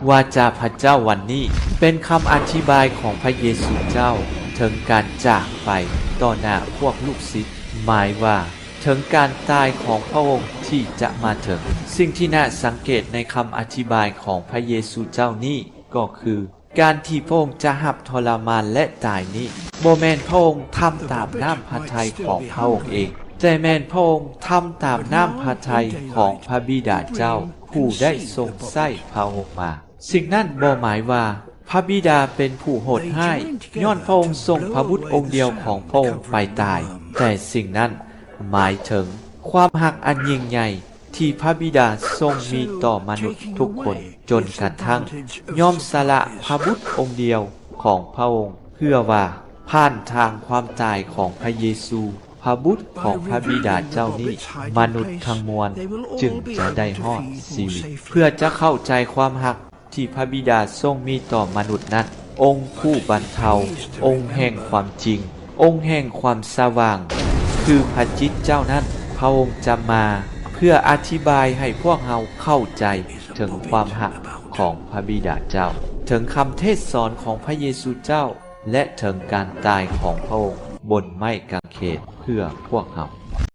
ວາຈາພະເຈົ້າວັນນີ້ ເປັນຄຳອະທິບາຍຂອງພະເຢຊູເຈົ້າ ເຖິງການຈາກໄປຕໍ່ໜ້າພວກລູກສິດ, ໝາຍວ່າ ເຖິງການຕາຍຂອງພະອົງທີ່ຈະມາເຖິງ. ສິ່ງທີ່ໜ້າສັງເກດໃນຄຳອະທິບາຍຂອງພະເຢຊູເຈົ້ານີ້ກໍຄື ການທີ່ພະອົງຈະຮັບທໍລະມານ ແລະ ຕາຍນີ້ ບໍ່ແມ່ນພະອົງທຳຕາມນ້ຳພະໄທຂອງພະອົງເອງ, ແຕ່ແມ່ນພະອົງທຳຕາມນ້ຳພະໄທຂອງພະບິດາເຈົ້າ ຜູ້ໄດ້ຊົງໃຊ້ພະອົງມາ. ສິ່ງນັ້ນບໍ່ໝາຍວ່າພະບິດາເປັນຜູ້ໂຫດຮ້າຍ ຍ້ອນພະອົງສົ່ງພະບຸດອົງດຽວຂອງພະອົງໄປຕາຍ, ແຕ່ສິ່ງນັ້ນໝາຍເຖິງຄວາມຮັກອັນຍິ່ງໃຫຍ່ ທີ່ພະບິດາຊົງມີຕໍ່ມະນຸດທຸກຄົນ, ຈົນກະທັ້ງຍອມສະຫຼະພະບຸດອົງດຽວຂອງພະອົງ, ເພື່ອວ່າຜ່ານທາງຄວາມຕາຍຂອງພະເຢຊູ, ພະບຸດຂອງພະບິດາເຈົ້ານີ້, ມະນຸດທັງມວນຈຶ່ງຈະໄດ້ຮອດຊີວິດ. ເພື່ອຈະເຂົ້າໃຈຄວາມຮັກ ທີ່ພະບິດາຊົງມີຕໍ່ມະນຸດນັ້ນ, ອົງຜູ້ບັນເທົາ, ອົງແຫ່ງຄວາມຈິງ, ອົງແຫ່ງຄວາມສະຫວ່າງ, ຄືພະຈິດເຈົ້ານັ້ນ, ພະອົງຈະມາເພື່ອອະທິບາຍໃຫ້ພວກເຮົາເຂົ້າໃຈເຖິງຄວາມຮັກຂອງພະບິດາເຈົ້າ, ເຖິງຄຳເທດສອນຂອງພະເຢຊູເຈົ້າ ແລະ ເຖິງການຕາຍຂອງພະອົງບົນໄມ້ກາງເຂນເພື່ອພວກເຮົາ.